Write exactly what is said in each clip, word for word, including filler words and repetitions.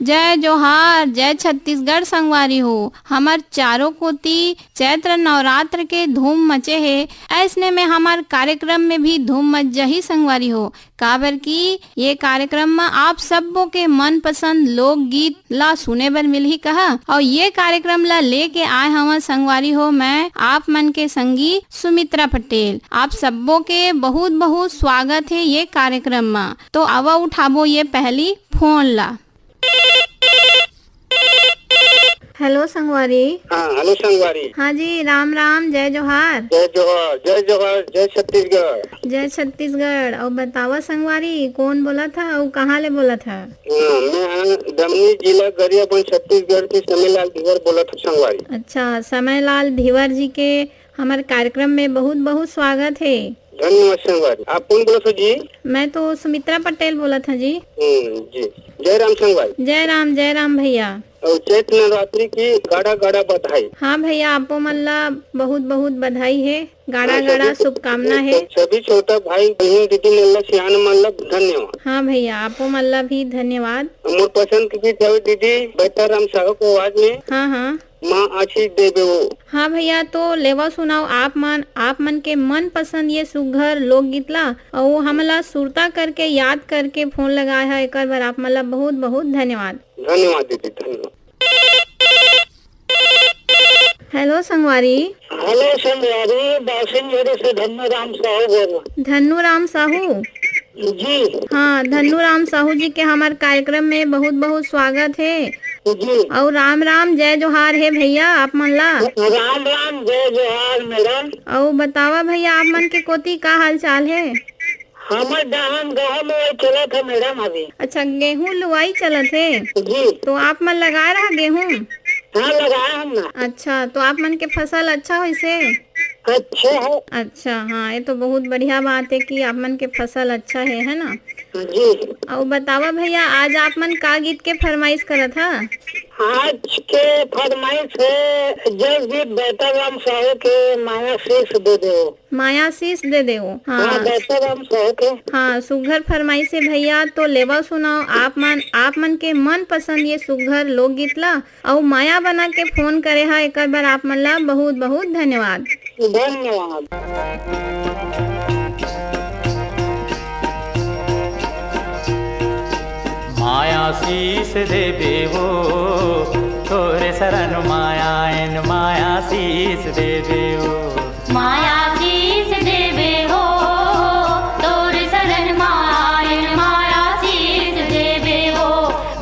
जय जोहार, जय छत्तीसगढ़ संगवारी हो। हमर चारों कोती चैत्र नवरात्र के धूम मचे हे, ऐसने में हमर कार्यक्रम में भी धूम मच जही संगवारी हो, काबर कि ये कार्यक्रम म आप सब्बो के मनपसंद लोकगीत ला सुने बर मिलही कहा। और ये कार्यक्रम ला लेके आए हवं संगवारी हो, मैं आप मन के संगी सुमित्रा पटेल। आप सब्बो के बहुत बहुत स्वागत हे ये कार्यक्रम म। तो आवा उठाबो ये पहली फोन ला। हेलो संगवारी। हाँ, हेलो संगवारी। हाँ जी, राम राम, जय जोहार। जय जोहार, जय जोहार, जय छत्तीसगढ़। जय छत्तीसगढ़। अउ बतावा संगवारी, कौन बोलत ह अउ कहाँ ले बोलत ह? हाँ, मैं हाँ दमनी जिला गरियाबंद छत्तीसगढ़ से समय लाल धीवर बोलत हूँ संगवारी। अच्छा, समय लाल धीवर जी के हमर कार्यक्रम में बहुत बहुत स्वागत हे। धन्यवाद संगवारी। आप कौन बोलत हो जी? मैं तो सुमित्रा पटेल बोलत हूँ जी। हम्म, जी। जय राम संगवारी। जय राम, जय राम भैया। और चैत्र नवरात्रि की गाड़ा गाड़ा बधाई। हाँ भैया, आपो मन ला बहुत बहुत बधाई हे, गाड़ा हाँ, गाड़ा सभी, शुभकामना हे। सभी छोटा भाई बहन दीदी मन ला, सियान मन ला धन्यवाद। हाँ भैया, आपो मन ला भी धन्यवाद। मोर पसंद के गीत हवे दीदी बैठा राम साहू के आवाज में। हाँ हाँ। माँ आशीष देवे वो। हाँ भैया, तो लेवा सुनाओ आप मन, आप मन के मनपसंद ये सुघर लोकगीत ला, अउ हमला सुरता करके याद करके फोन लगाए हा, एकर बर आप मन ला बहुत बहुत धन्यवाद। धन्यवाद दीदी, धन्यवाद। हेलो संगवारी। हेलो संगवारी, बासिंगेरी से धन्नू राम साहू बोल रहा। धन्नू राम साहू? जी। हाँ, धन्नू राम साहू जी के हमर कार्यक्रम में बहुत बहुत स्वागत हे। जी। अउ राम राम, जय जोहार हे भैया आप मन ला। राम राम, जय जोहार मैडम। अउ बतावा भैया, आप मन के कोती का हाल चाल हे? हमर डहन गहूं लुवाई चलत हे मैडम अभी। अच्छा, गेहूं लुवाई चलत हे? जी। तो आप मन लगाए रहा गेहूं? हाँ, लगाए हम ना। अच्छा, तो आप मन के फसल अच्छा होइसे? अच्छा है। अच्छा, हाँ, ये तो बहुत बढ़िया बात है कि आप मन के फसल अच्छा है, है ना? जी। अउ बतावा भैया, आज आप मन का गीत के फरमाइश करत हा? आज के फरमाइश है जय गीत बैठा राम साहू के माया शीश दे दो। माया शीश दे देवो। हाँ, हाँ। बैठा राम साहू के। हाँ, सुघर फरमाइश है भैया, तो लेवा सुनाओ आप मन, आप मन के मनपसंद ये सुघर लोकगीत ला। अउ माया बना के फोन करे हा, एकर बर आप मन ला बहुत बहुत धन्यवाद। धन्यवाद। माया शीश देवे हो, तोरे शरण माया एन माया शीश देवे हो। माया शीश देवे हो, तोर शरण मायन माया शीश देवे हो।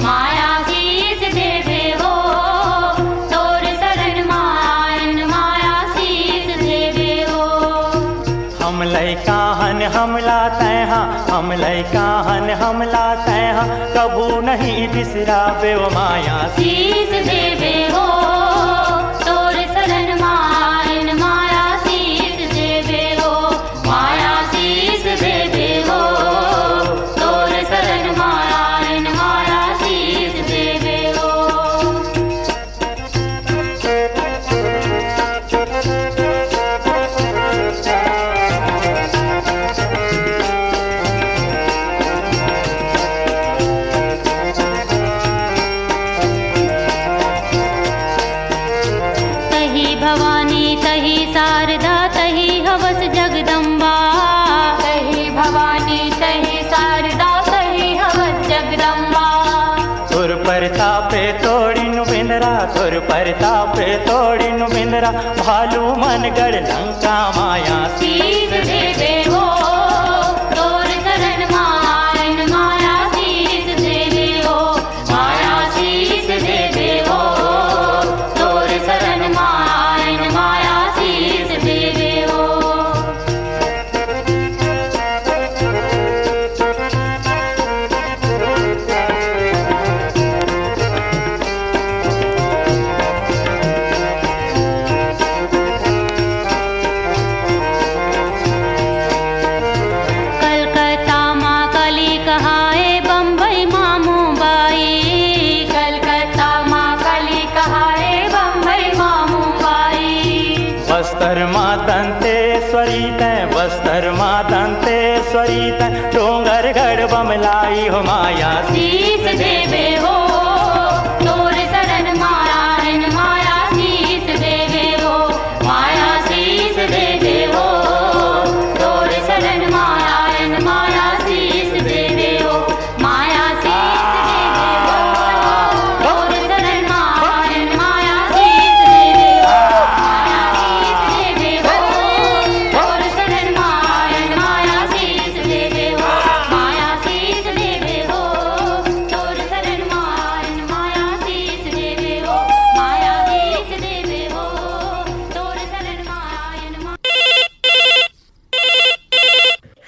माया शीश देवे हो, तोर शरण मायन माया शीश देवे हो। हम लइका हन हमला तैहा, हम लइका हन हमला तैहा, कभू नहीं बिसराबे ओ माया शीश देवे हो। तोर शरण मायन माया शीश देवे हो। माया शीश देवे हो। तोर शरण मायन माया शीश देवे हो। तही भवानी तही शारदा तही हवस जगदम्बा। तही भवानी तही शारदा तही हवस जगदम्बा। तोर परतापे तोड़िन बिंदरा, तोर परतापे तोड़िन बिंदरा, भालू मन गढ़ लंका माया शीश देवे हो। तोर शरण मायन माया शीश देवे हो। माया शीश देवे हो। तोर शरण मायन माया शीश देवे हो। कलकत्ता मा कली कहाए, बम्बई मा मुंबई। कलकत्ता मा कली कहाए, बम्बई मा मुंबई। बस्तर मा दंतेश्वरी तैं, बस्तर मा दंतेश्वरी तैं, डोंगरगढ़ बमलाई हो माया शीश देवे हो।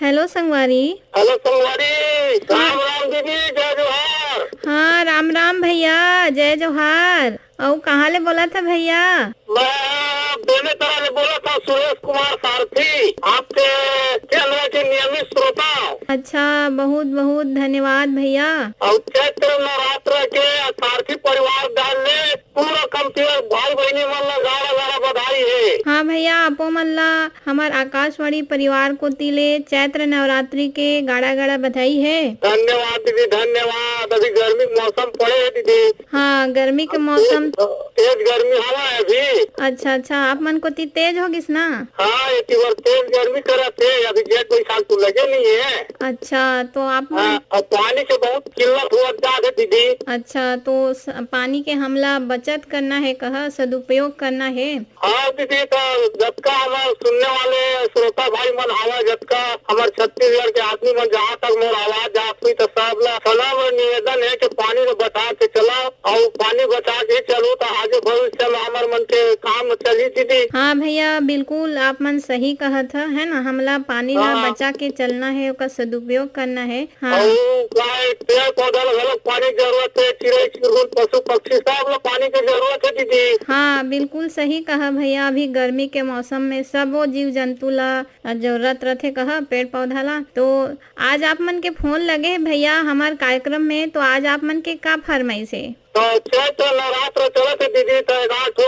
हेलो संगवारी। हेलो संगवारी, हाँ। राम राम दीदी, जय जोहार। हाँ, राम राम भैया, जय जोहार। अउ कहाँ ले बोलत ह भैया? मैं बेमेतरा ले बोलत हँव, सुरेश कुमार सारथी, आपके चैनल के नियमित श्रोता। अच्छा, बहुत बहुत धन्यवाद भैया। अउ चैत्र नवरात्र के सारथी परिवार डहर ले पूरा कमतिया भाई बहिनी मन ला गाड़ा गाड़ा बधाई हे। हाँ भैया, आपो मन ला हमर आकाशवाणी परिवार कोति ले चैत्र नवरात्रि के गाड़ा गाड़ा बधाई हे। धन्यवाद दीदी, धन्यवाद। अभी गर्मी के मौसम पड़े हे दीदी। हाँ, गर्मी के अब मौसम। तेज, तेज गर्मी हवा है अभी। अच्छा, अच्छा, आप मन कोति तेज हो गिस ना? हाँ, एक बार तेज गर्मी करत हे, अभी जेठ बैसाख तो लगे नहीं है। अच्छा, तो आप मन हाँ, और पानी के बहुत किल्लत हुआ जात है दीदी। अच्छा, तो स-, पानी के हमला बचत करना है, कहा सदुपयोग करना है। हाँ दीदी, तो जतका हमार सुनने वाले श्रोता भाई मन हवय, जतका हमार छत्तीसगढ़ के आदमी मन, जहाँ तक मोर आवाज जात हुई, तो सब ला सलाम और निवेदन है कि पानी ला बचा के चला और पानी बचा के चलो, तो आगे भविष्य में हमर मन के काम चली दीदी। हाँ भैया, बिल्कुल आप मन सही कहत ह, है ना, हमला पानी ला हाँ। बचा के चलना है, ओकर सदुपयोग करना है। हाँ। अउ का ए पेड़ पौधा ल घलोक पानी जरूरत हे, चिरई चिरगुन, पशु पक्षी सब ल पानी के जरूरत हे दीदी। हाँ, बिल्कुल सही कहा भैया, अभी गर्मी के मौसम में सबो जीव जंतु ला जरूरत रथे कहा पेड़ पौधा ला। तो आज आप मन के फोन लगे हे भैया हमार कार्यक्रम में, तो आज आप मन के का फरमाइश हे? तो चैत्र नवरात्र चलत हे दीदी, तो एगारह ठो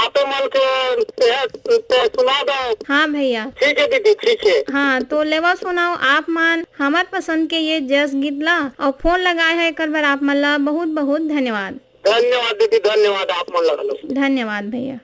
आपे मन के तेहर ते सुना दो। हाँ भैया। ठीक है दीदी, ठीक है। हाँ, तो लेवा सुनाओ आप मन हमर पसंद के ये जस गीत ला, और फोन लगाए है एकर बर आप मन ला बहुत बहुत धन्यवाद। धन्यवाद दीदी, धन्यवाद आप मन ला घलो। धन्यवाद भैया।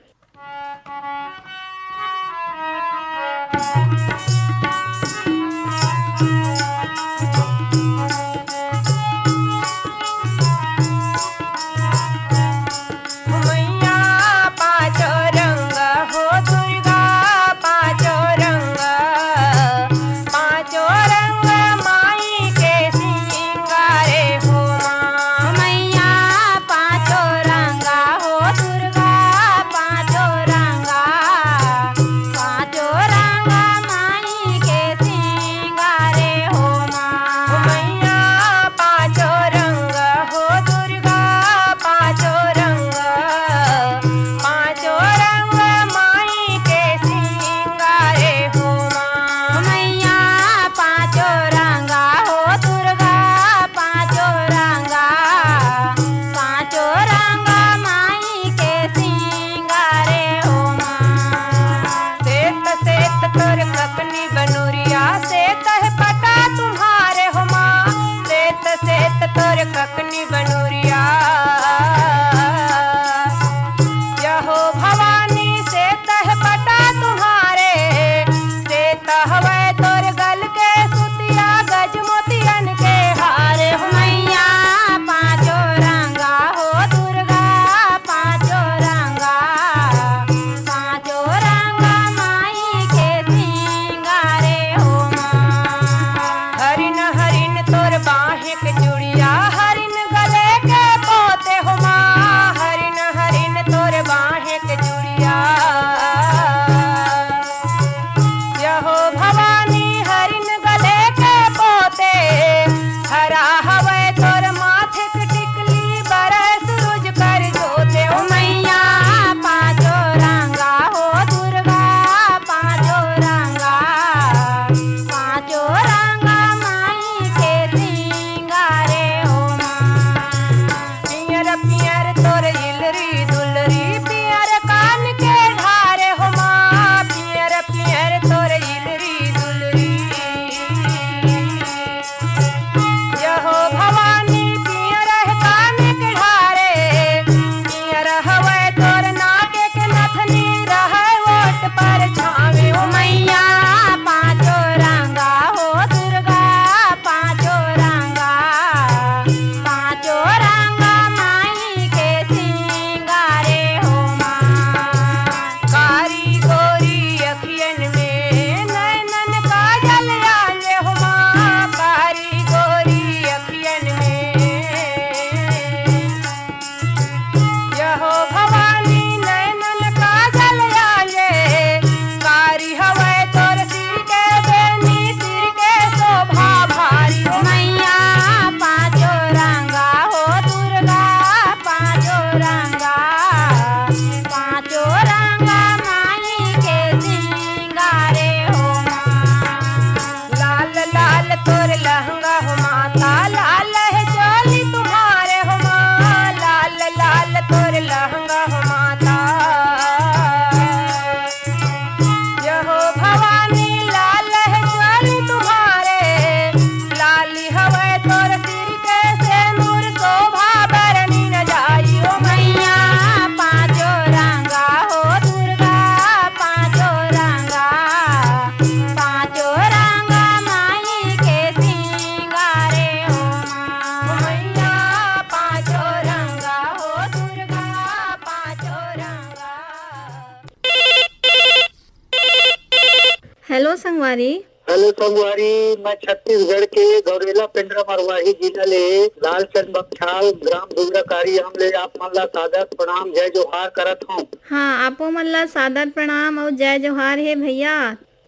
हेलो संगवारी। हेलो संगवारी, मैं छत्तीसगढ़ के गौरेला पेंड्रा मरवाही जिला ले लालचंद बख्शाल, ग्राम दुबराकारी आम ले आप मन ला सादर प्रणाम, जय जोहार करत हूँ। हाँ, आपो मन ला सादर प्रणाम अउ जय जोहार हे भैया।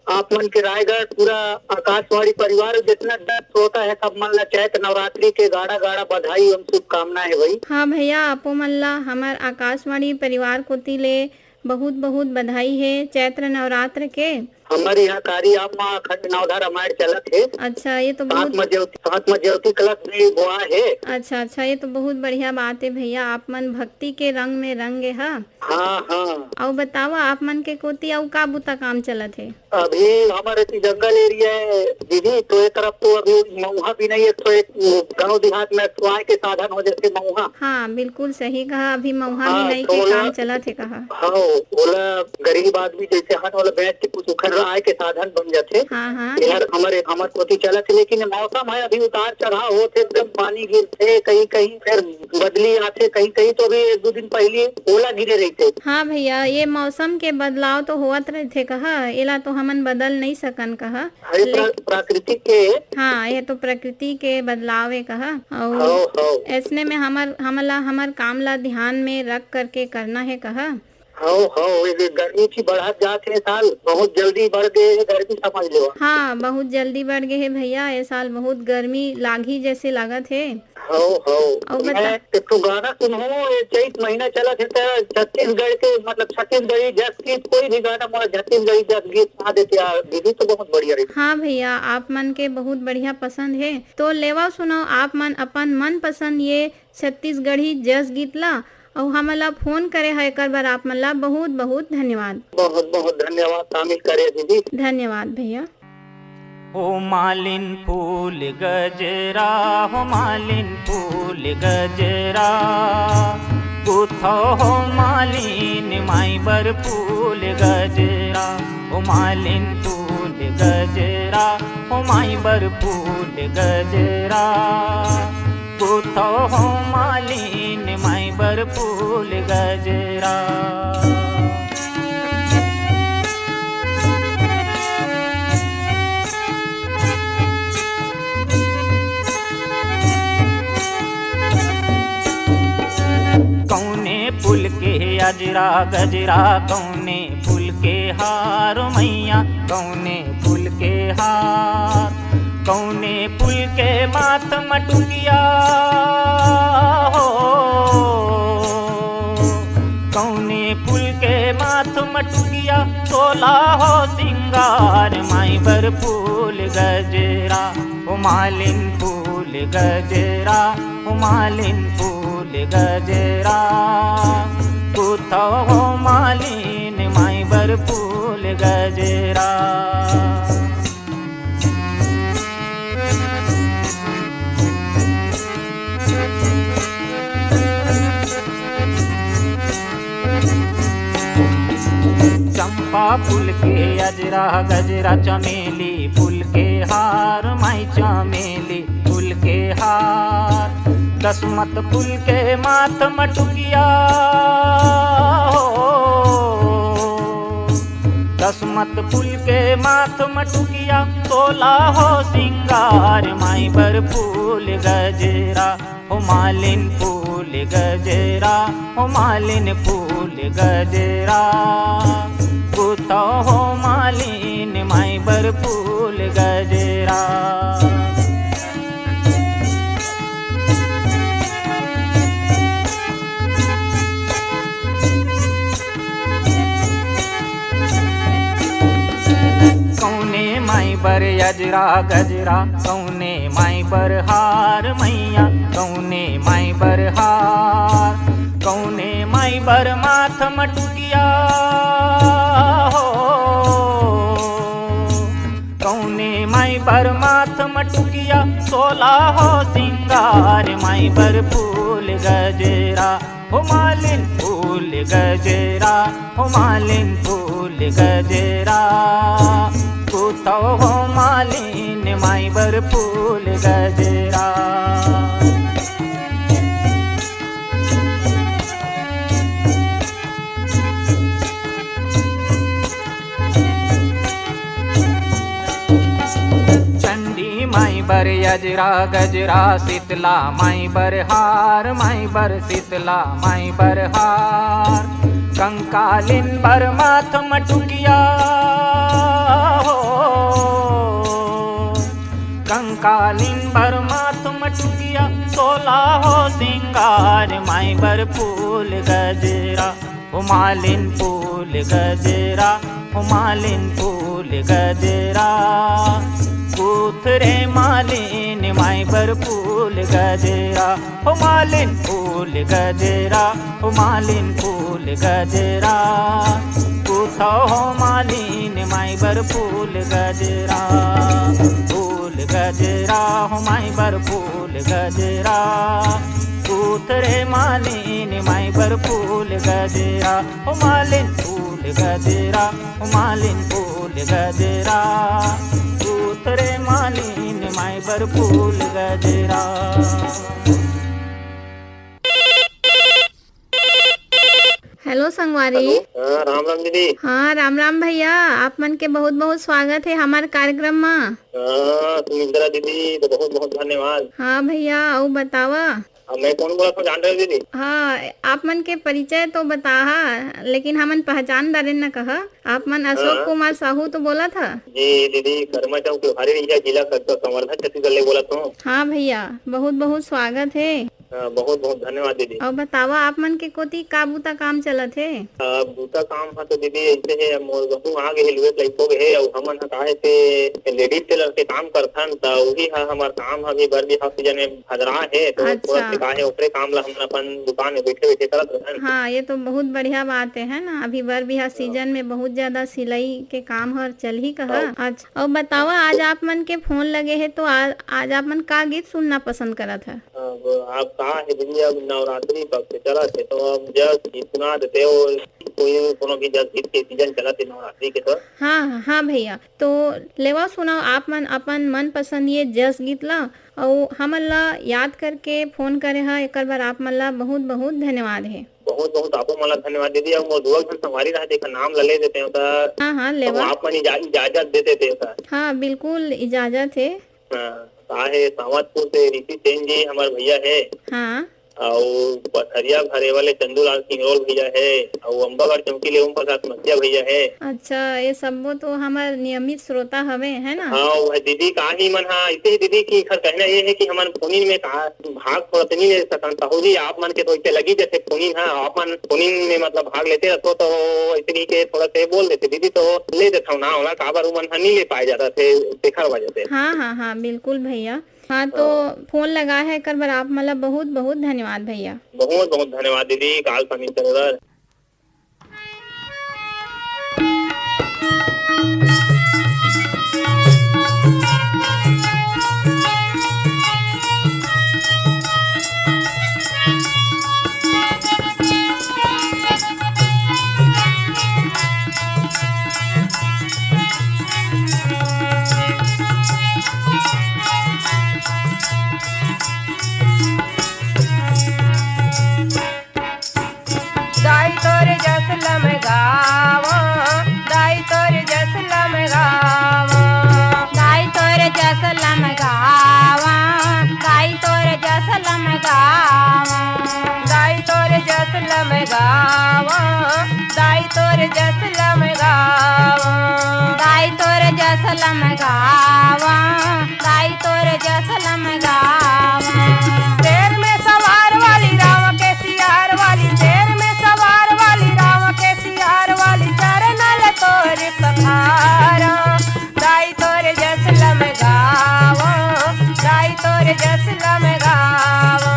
आप मन के रायगढ़ पूरा आकाशवाणी परिवार जितना दर्शक श्रोता है, सब मन ला चैत्र नवरात्रि के गाड़ा गाड़ा बधाई एवं शुभकामना है भाई। हाँ भैया, आपो मन ला हमर आकाशवाणी परिवार कोति ले बहुत बहुत बधाई हे चैत्र नवरात्र के। हमर यहाँ कारी आम मा अखंड नवधा रामायण चलत हे। अच्छा, ये तो साथ बहुत मा ज्योति, साथ मा ज्योति कलश भी बोआ हे। अच्छा अच्छा, ये तो बहुत बढ़िया बात है भैया, आप मन भक्ति के रंग में रंगे हा। हाँ हाँ। अउ बतावा, आप मन के कोति अउ का बुता काम चलत हे? अभी हमर एती जंगल एरिया है दीदी, तो ये तरफ तो अभी मऊहा भी नहीं है, तो एक गांव देहात में तो आय के साधन हो जैसे मऊहा। हाँ, बिल्कुल सही कहा, अभी मऊहा हाँ, मिलई तो के ओला काम चलत हे कहा। हाँ, ओला गरीब आदमी जैसे हन, ओला बेच के कुछ उखर आय के साधन बन जाथे। हाँ हाँ। यार हमर हमर कोति चलत हे, लेकिन मौसम है अभी उतार चढ़ाव होत हे, एकदम पानी गिरथे, कहीं कहीं फिर बदली आथे, कहीं कहीं तो अभी एक दो दिन पहले ओला गिरे रहिथे। हाँ भैया, ये मौसम के बदलाव तो होवत रहिथे कहा, एला तो हमन बदल नहीं सकन कहा। हाँ, ये ले- प्रा-, प्राकृतिक के। हाँ, ये तो प्रकृति के बदलाव है कहा। अउ हाँ, हाँ। ऐसने में हमर, हमला, हमर काम ला ध्यान में रख करके करना है कहा। हाँ हाँ, ये गर्मी की बढ़त जात है साल, बहुत जल्दी बढ़ गए है गर्मी, समझ लो। हाँ, बहुत जल्दी बढ़ गए है भैया, ये साल बहुत गर्मी लागी जैसे लागत है। हव, हव। अउ बता। मैं एक ठो गाना सुनहूं, ये चैत महीना चलत हे त छत्तीसगढ़ के, मतलब, छत्तीसगढ़ी जस गीत, कोई भी गाना मोला छत्तीसगढ़ी जस गीत सुना देते यार, दीदी तो बहुत बढ़िया रही। हाँ भैया, आप मन के बहुत बढ़िया पसंद हे, तो लेवा सुनाओ आप मन अपन मनपसंद ये छत्तीसगढ़ी जस गीत ला, अउ हमन ला फोन करे हा, एकर बर आप मन ला बहुत बहुत धन्यवाद। बहुत बहुत धन्यवाद शामिल करे दीदी। धन्यवाद भैया। हो मालिन फूल गजरा, हो मालिन फूल गजरा, गुथो हो मालिन माई बर फूल गजरा, हो मालिन फूल गजरा, हो माई बर फूल गजरा, गुथो हो मालिन माई बर फूल गजरा। कौने फूल के अजरा गजरा, कौने फूल के हार मैया, कौने फूल के हार, कौने फूल के माथ मटुकिया हो, कौने फूल के माथ मटुकिया, तोला हो सिंगार माई बर फूल गजरा, ओ मालिन फूल गजरा, ओ मालिन फूल गजरा, गुथो हो मालिन माई बर फूल गजरा। चंपा फूल के अजरा गजरा, चमेली फूल के हार, माई चमेली फूल के हार, दसमत फूल के माथ मटुकिया हो, दसमत फूल के माथ मटुकिया, तोला हो सिंगार माई बर फूल गजरा, हो मालिन फूल गजरा, हो मालिन फूल गजरा, गुथो हो मालिन माई बर फूल गजरा। कौने माई बर अजरा गजरा, कौने माई बर हार मैया, कौने माई बर हार, कौने माई बर माथ मटुकिया हो, कौने माई बर माथ मटुकिया, तोला हो सिंगार माई बर फूल गजरा, हो मालिन फूल गजरा, हो मालिन फूल गजरा, गुथो हो मालिन माई बर फूल गजरा। बर अजरा गजरा शीतला माई बर हार, माई बर शीतला माई बर हार। कंकालिन बर माथ म टुकिया हो, कंकालिन बर माथ म टुकिया, सोला हो सिंगार माई बर फूल गजरा। हो मालिन फूल गजरा, हो मालिन फूल गजरा। गूथ रे मालिन माई बर फूल गजरा। हो मालिन फूल गजरा, हो मालिन फूल गजरा। गूथो हो मालिन माई बर फूल गजरा। फूल गजरा, हो माई बर फूल गजरा। गूथ रे मालिन माई बर फूल गजरा। हो मालिन फूल गजरा, हो मालिन फूल गजरा। गूथ रे मालिन माई बर फूल गजरा। हेलो संगवारी। हेलो, हाँ, राम राम दीदी। हाँ, राम राम भैया, आप मन के बहुत बहुत स्वागत है हमारे कार्यक्रम में। हाँ, सुमित्रा दीदी, तो बहुत बहुत धन्यवाद। हाँ भैया, अउ बतावा। अब मैं कौन बोला था, जान रहे हो दीदी? हाँ, आप मन के परिचय तो बताहा, लेकिन हमन पहचान डारेन न कहा। आप मन अशोक हाँ। कुमार साहू तो बोला था? जी दीदी, कर्मा चौक लोहारी रहिया, जिला कस्बा संवर्धन छत्तीसगढ़ ले बोला था। हाँ भैया, बहुत बहुत स्वागत है। हाँ, बहुत बहुत धन्यवाद दीदी। अउ बतावा, आप मन के कोती का बूता काम चलत हे? आ, बूता काम ह तो दीदी ऐसे हे, मोर बहू आ गे हे, लुए लाइक हो गे हे, अउ हमन ह का हे से लेडीज टेलर के काम करथन, त उही ह हमर काम ह अभी बर बिहाव सीजन में भदरा हे, तो थोड़ा अच्छा। से का हे, ओकरे काम ला हमन अपन दुकान में बैठे बैठे करत रहन। हाँ, ये तो बहुत बढ़िया बात है, है ना? अभी बर बिहाव हाँ। सीजन में बहुत ज्यादा सिलाई के काम हर चलही कहा। हाँ। अच्छा, अउ बतावा, आज आप मन के फोन लगे हे, तो आ, आज आप मन का गीत सुनना पसंद करत है? अब आप का हे दीदी, अब नवरात्रि पक्ष चलत हे, तो अब जस गीत सुना देते हो, कोई कोनो भी जस गीत के सीजन चलत हे नवरात्रि के, तो। हाँ, हाँ भैया, तो लेवा सुनाओ आप मन अपन मनपसंद ये जस गीत ला, अउ हमन ला याद करके फोन करे हा, एकर बर आप मन ला बहुत बहुत धन्यवाद हे। बहुत बहुत आपो मन ला धन्यवाद दीदी। अउ मोर दुआ झन संगवारी रहा, जेकर नाम ला ले देते हो, त हाँ, हाँ, लेवा। आप मन इजा-, इजाजत दे देते हो, त। हाँ, बिल्कुल इजाजत हे। हाँ, का हे, सावतपुर से ऋषि सेन जी हमर भैया हे। हाँ। अउ पथरिया भरे वाले चंदूलाल सिंगरौल भैया हे, अउ अम्बागढ़ चौकी ले ओम प्रकाश मसिया भैया हे। अच्छा, ये सबो तो हमर नियमित श्रोता हवे, है ना? हाँ, वह दीदी का ही मन हा, ऐसे ही दीदी की खर कहना ये है कि हमन फोनिन में का भाग थोड़ा से नहीं ले सकन, तहु भी आप मन के तो इसे लगी जैसे फोनिन हा, आप मन फोनिन में मतलब भाग लेते रहते हो, तो ऐसे नहीं के थोड़ा से बोल देते दीदी, तो ले देता हूँ ना, ओला काबर उमन हा नहीं ले पाए जाता थे, तेखर वजह से। हाँ, हाँ, हाँ, बिल्कुल भैया। हाँ, तो हाँ। फोन लगा है, एकर बर आप मन ला बहुत, बहुत धन्यवाद भैया। बहुत, बहुत धन्यवाद दीदी, काल सनिचर बर। दाई तोर जस लमगावा, दाई तोर जस लमगावा। दाई तोर जस लमगावा, दाई तोर जस लमगावा। दाई तोर जस लमगावा, दाई तोर जस लमगावा। दाई तोर जस लमगावा, दाई तोर जस लमगावा। शेर में सवार वाली राम के सियार वाली, शेर में सवार वाली राम के सियार वाली, चरणल तोर पखारा। दाई तोर जस लमगावा, दाई तोर जस लमगावा।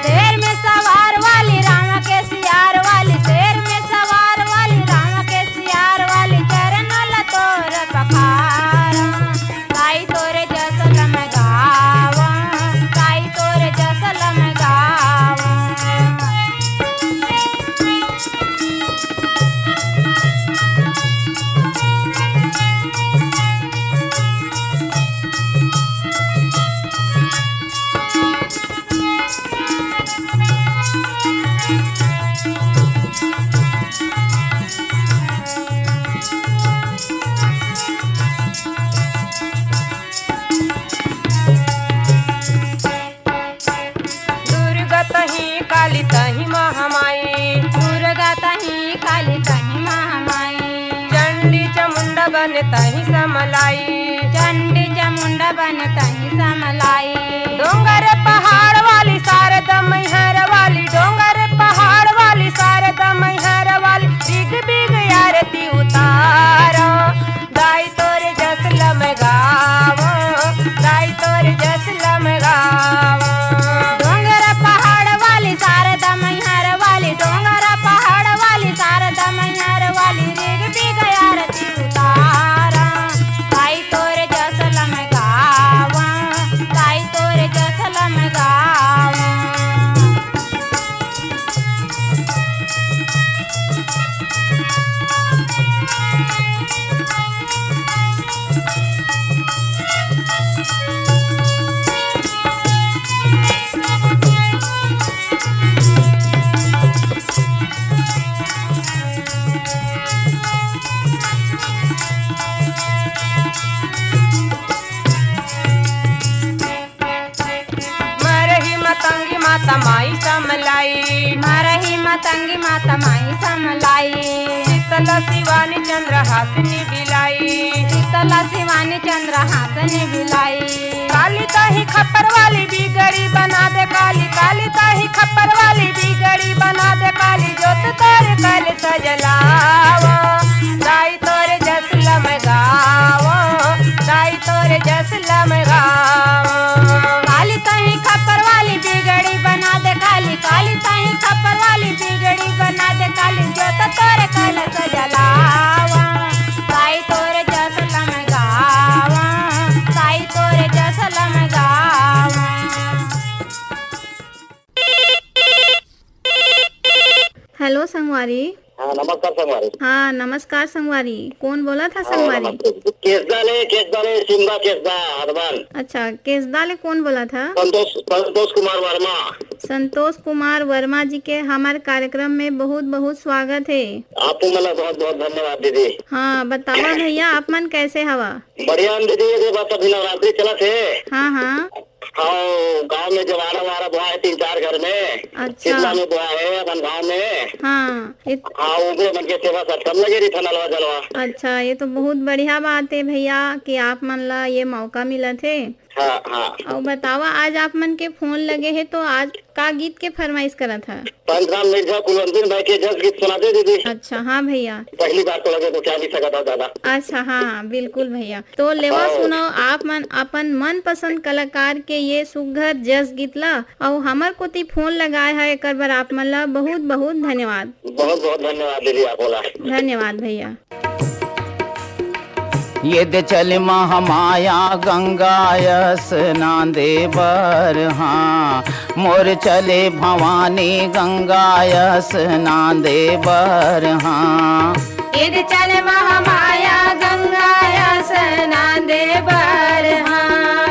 शेर में सवार वाली राम के सियार वाली, शेर में सवार वाली राम के सियार वाली, चरणल तोर पखारा। दाई तोर जस लमगावा, बन तही समलाई। चंडी चामुंडा बन तही समलाई। डोंगर पहाड़ वाली शारदा मैहर वाली, डोंगर पहाड़ वाली शारदा मैहर वाली, बिग बिग आरती उतारा। दाई तोर जस लमगावा, दाई तोर जस लमगावा। डोंगर पहाड़ वाली शारदा मैहर वाली, डोंगर पहाड़ वाली शारदा मैहर वाली, रिग बिग आरती उतारा। दाई तोर जस लमगावा, दाई तोर जस लमगावा। मरही मतंगी माता माई समलाई। मरही मतंगी माता माई समलाई। शीतला शिवानी चंद्रहासिनी बिलाई। शीतला शिवानी चंद्रहासिनी बिलाई। काली ताही खप्पर वाली बिगड़ी बना दे काली, काली ताही खप्पर वाली बिगड़ी बना दे काली, जोत तोर कल सजलावा। दाई तोर जस लमगावा, दाई तोर जस लमगावा। काली ताही खप्पर वाली बिगड़ी बना दे काली, काली ताही खप्पर वाली बिगड़ी बना दे काली, जोत तोर कल सजलावा। दाई तोर जस लमगावा, दाई तोर जस लमगावा। हेलो संगवारी। हाँ, नमस्कार संगवारी। हाँ, नमस्कार संगवारी। कोन बोलत हा हाँ, संगवारी? नमस्ते। केसदा ले, केसदा ले, सिम्बा केसदा, हरबन। अच्छा, केसदा ले कोन बोलत हा? संतोष, संतोष कुमार वर्मा। संतोष कुमार वर्मा जी के हमर कार्यक्रम में बहुत बहुत स्वागत हे। आपको मला बहुत बहुत धन्यवाद दीदी। हाँ, बतावा भैया, आप मन कैसे हवा? बढ़िया हम दीदी, ये बस अभी नवरात्रि चलत हे। हाँ, हाँ। हाँ, गांव में जवारा वारा बोआ हे तीन चार घर में। अच्छा। सिमला में बोआ हे अपन गांव में। हाँ, इत- हाँ, उनके मन के सेवा सत्संग लगे रही था नलवा जलवा। अच्छा, ये तो बहुत बढ़िया बात हे भैया कि आप मन ला ये मौका मिलत हे। हाँ, हाँ। अउ बतावा, आज आप मन के फोन लगे हे तो आज का गीत के फरमाइश करत हा? पंचराम मिर्जा कुलवंतिन भाई के जस गीत सुना दे दीदी। अच्छा, हाँ भैया। पहली बार तो लगे तो क्या भी सकता दादा। अच्छा, हाँ, हाँ, बिल्कुल भैया। तो लेवा हाँ। सुनाओ, आप मन अपन मनपसंद कलाकार के ये सुघर जस गीत ला, अउ हमर कोती फोन लगाए हा, एकर बर आप मन ला बहुत बहुत धन्यवाद। बहुत बहुत धन्यवाद दीदी, आप बोला। धन्यवाद भैया। ये दे चले महामाया गंगा स्नान दे बर, हाँ, मोर चले भवानी गंगा स्नान दे बर, हाँ। ये दे चले महामाया गंगा स्नान दे बर, हाँ,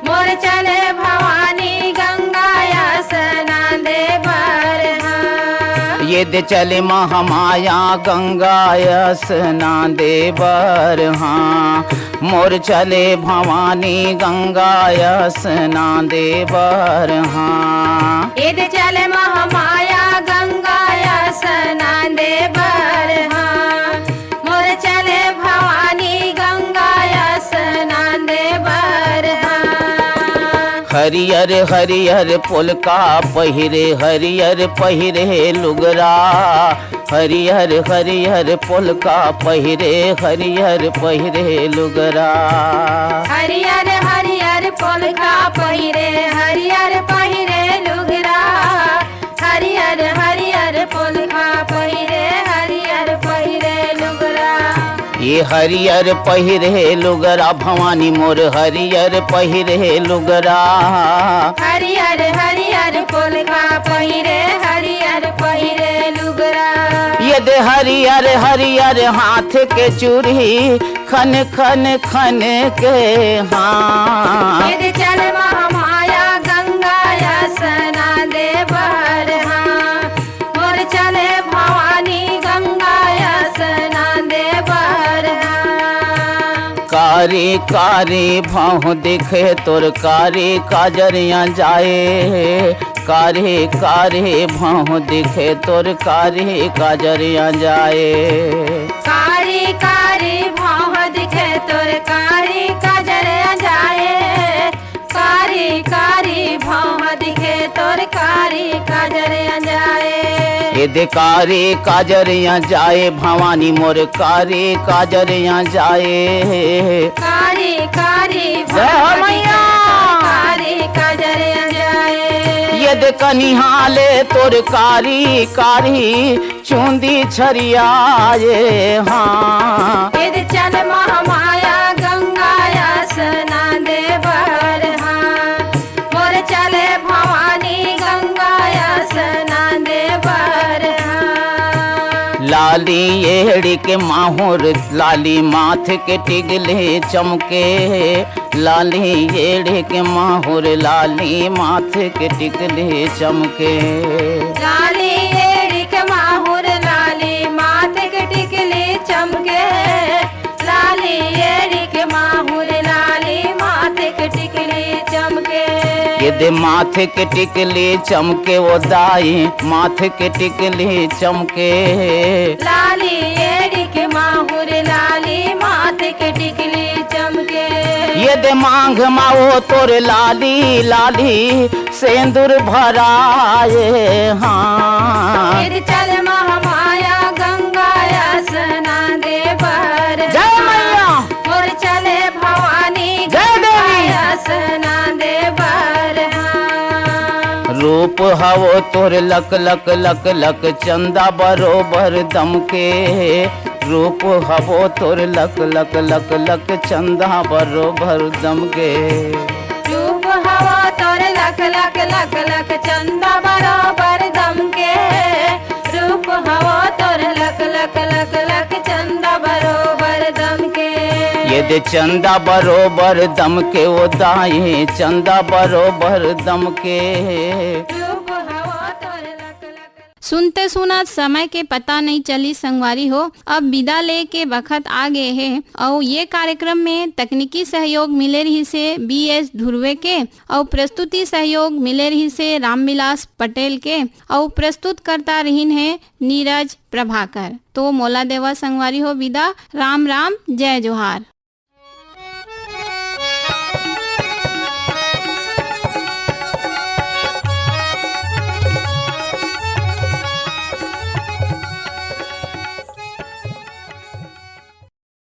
मोर चले भवानी गंगा स्नान दे बर, हाँ। ये दे चले महामाया गंगा स्नान दे बर, हाँ, मोर चले भवानी गंगा स्नान दे बर, हाँ। ये दे चले महामाया गंगा स्नान दे बर, हाँ, मोर चले भवानी गंगा स्नान दे बर, हाँ। हरियर हरियर पोलका पहिरे, हरियर पहिरे लुगरा, हरियर हरियर पोलका पहिरे, हरियर पहिरे लुगरा। हरियर हरियर पोलका पहिरे, हरियर पहिरे लुगरा, हरियर हरियर पोलका पहिरे, हरियर पहिरे लुगरा। ये हरियर पहिरे लुगरा भवानी मोर, हरियर पहिरे लुगरा। हरियर हरियर पोलका पहिरे, हरियर पहिरे लुगरा। ये दे हरियर हरियर हाथ के चूड़ी, खन खन खन के, हाँ। ये दे चल महामाया गंगा स्नान दे बर, हाँ। मोर चले भवानी गंगा स्नान दे बर, हाँ। कारी कारी भौं दिखे तोर कारी काजरिया जाए, कारी कारी भौं दिखे तोर कारी काजरिया जाए। कारी कारी भौं दिखे तोर कारी काजर अंजाए, कारी कारी भौंहा दिखे तोर कारी काजर अंजाए। ये दे कारी काजर अंजाए, भवानी मोर कारी काजर अंजाए। कारी कारी जय हो भौंहा दिखे मैया। तोर कारी काजर अंजाए। ये दे कनिहाले तोर कारी कारी चुंदी छरियाए, हाँ। इद चल महामाया गंगा स्नान दे बर, हाँ। मोर चले भवानी गंगा स्नान दे बर, हाँ। लाली एड़ी के माहुर, लाली माथ के टिकली चमके, लाली एड़ी के माहुर, लाली माथ के टिकली चमके। लाली एड़ी के माहुर, लाली माथ के टिकली चमके। लाली एड़ी के माहुर, लाली माथ के टिकली चमके। ये दे माथ के टिकली चमके ओ दाई, माथ के टिकली चमके। लाली एड़ी के माहुर, लाली माथ के टिकली चमके। ये दे मांग मा ओ तोर लाली लाली सेंदुर भराए, हाँ। फिर चल महामाया गंगा स्नान दे बर, जय मैया। और चले भवानी जय देवी। गंगा स्नान दे बर, हाँ। रूप हवो तोर लक लक लक लक चंदा बरोबर दमके। रूप हवो तोर लक लक लक लक चंदा बरोबर दमके। रूप हवो तोर लक लक लक लक चंदा बरोबर दमके। रूप हवो तोर लक लक लक लक चंदा बरोबर दमके। ये दे चंदा बरोबर दमके ओ दाई, चंदा बरोबर दमके। रूप हवो तोर लक लक। सुनते सुनत समय के पता नइ चलिस संगवारी हो, अब विदा ले के बखत आ गे हे। अउ ये कार्यक्रम में तकनीकी सहयोग मिले रहिस हे बी एस धुर्वे के, अउ प्रस्तुति सहयोग मिले रहिस हे रामविलास पटेल के, अउ प्रस्तुतकर्ता रहिन हे नीरज प्रभाकर। तो मोला देवा संगवारी हो विदा, राम राम, जय जोहार।